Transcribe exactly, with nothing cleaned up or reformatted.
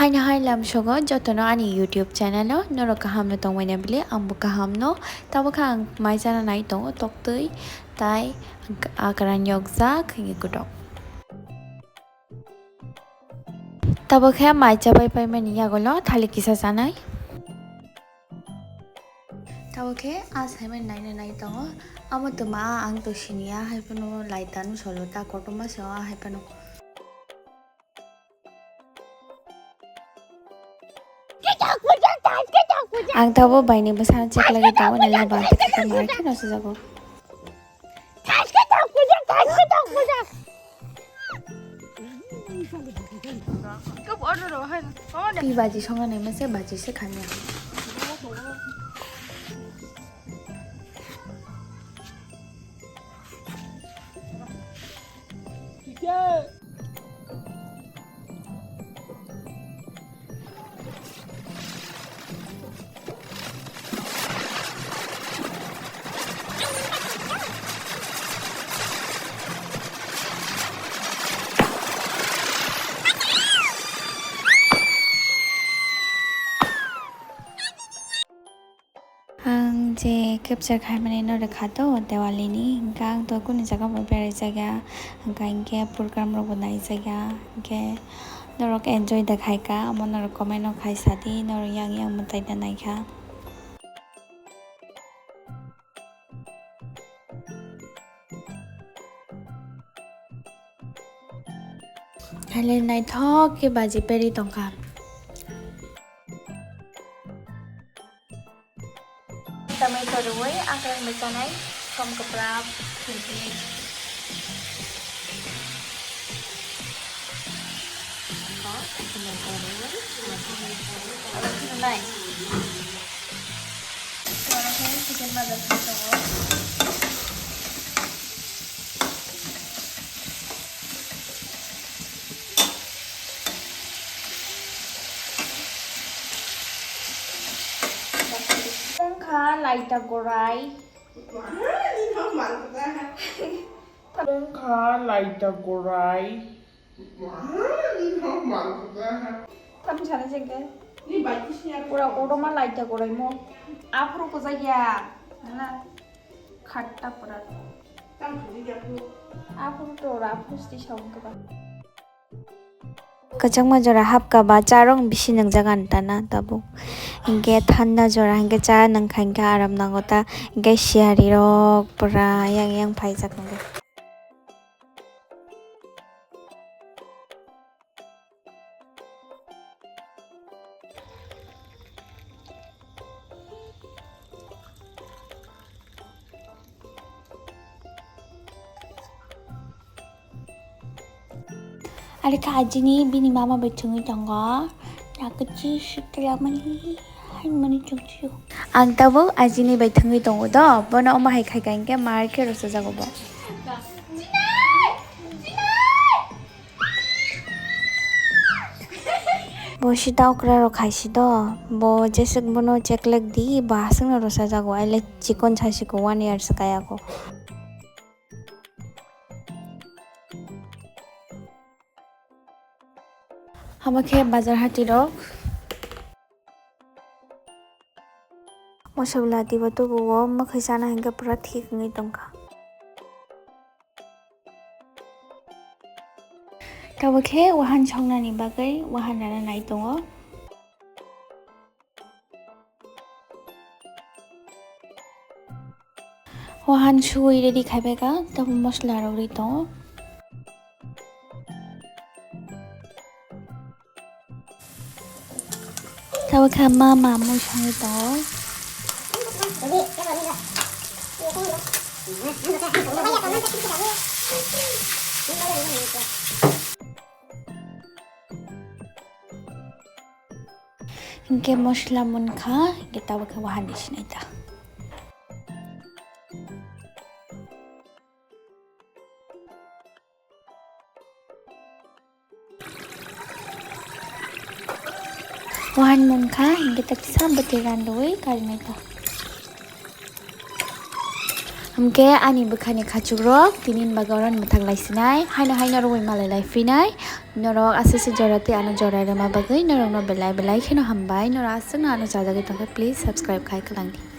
Ani hai lamsogo jotono ani YouTube channel o norok kaham no tongmani bili, ang bo kaham no. Tabuk khe ang mai chana nai tongo toktwi tai akran yokjak hinwi kutok. Tabuk khe mai chabai paimani yagulo thalik kisa chanai. Tabuk khe a saimani naina nai tongo. Amo twma ang to siniya hai phano laitano solo ta kotorma se o hai phano. Ang tabuk baini bwsano cheklagwi tongo, nini bati khe markhe no sujago. Twi baji songna naima se baji se khanya. Ang je capture khaimani no rwkha to Diwali ni, hwnkhe ang to kunu jaga bo berai jakya, hwnkhe hinkhe program rok bo nai jakya, hinkhe norok enjoy da khaika, omo norok comment o khai sadi, norok yang yang mwtai da naikha. Haile naithok khe baji peri tongkha. Tomato rwui akrang bwchanai som kwprap thwngwi. Nai. Chicken bazar khe tongo. Wngkha laita gorai. Wngkha laita gorai. Tam sana jengke. Pura odoma laita gorai mo. Aphuru ko jagya. Na. Khatta pura. Aphuru to ora aphuru sti song ke ba. Kwchangma jora hapka ba charong bisi nwngjak ani tana tabuk. Hinkhe thanda jora hinkhe cha nangkha hinkhe aram nango ta, hinkhe siyari rok pura yang yang phaijak hinkhe. Are kha ajini bini mama bai thwngwi tongo. Yakchi siklamani haimani chukchiyo. Ang tabuk ajini bai thwngwi tongo do. Bono omo hai khaika hinkhe mar khe rwchajak bo. Bo sida okra rok khai si do. Bo jeswk bono cheklek di, bo aswk no rwchajak o. Aile chikon sa si ko, one year se kaya ko. Hama khe bazar hati rok. Mosa bwla tibo tubuo mwkhwi chana hinkhe pura thik wngwi tongkha. Tabuk khe wahan songnani bagwi wahan rana nai tongo. Wahan suwi ready khaibaikha, tabuk mosola rok ri tongo. Tabuk khe mama mui songwi tongo. Hinkhe mosola munkha, hinkhe tabuk khe wahan di sinai ta. Wahan munkha, hinkhe ta kisa bwtwi randui karinai ta. Hwnkhe ani bwkhani khachukrok tini ni bagwi oro ni mwthak lai sinai, haino haino rwui malai lai phinai. Norok aswk se jora tei ano jora rwma bagwi norokno belai belai kheno hambai. Norok aswkno ano chajagwi tongkhe, please subscribe khai kwlangdi.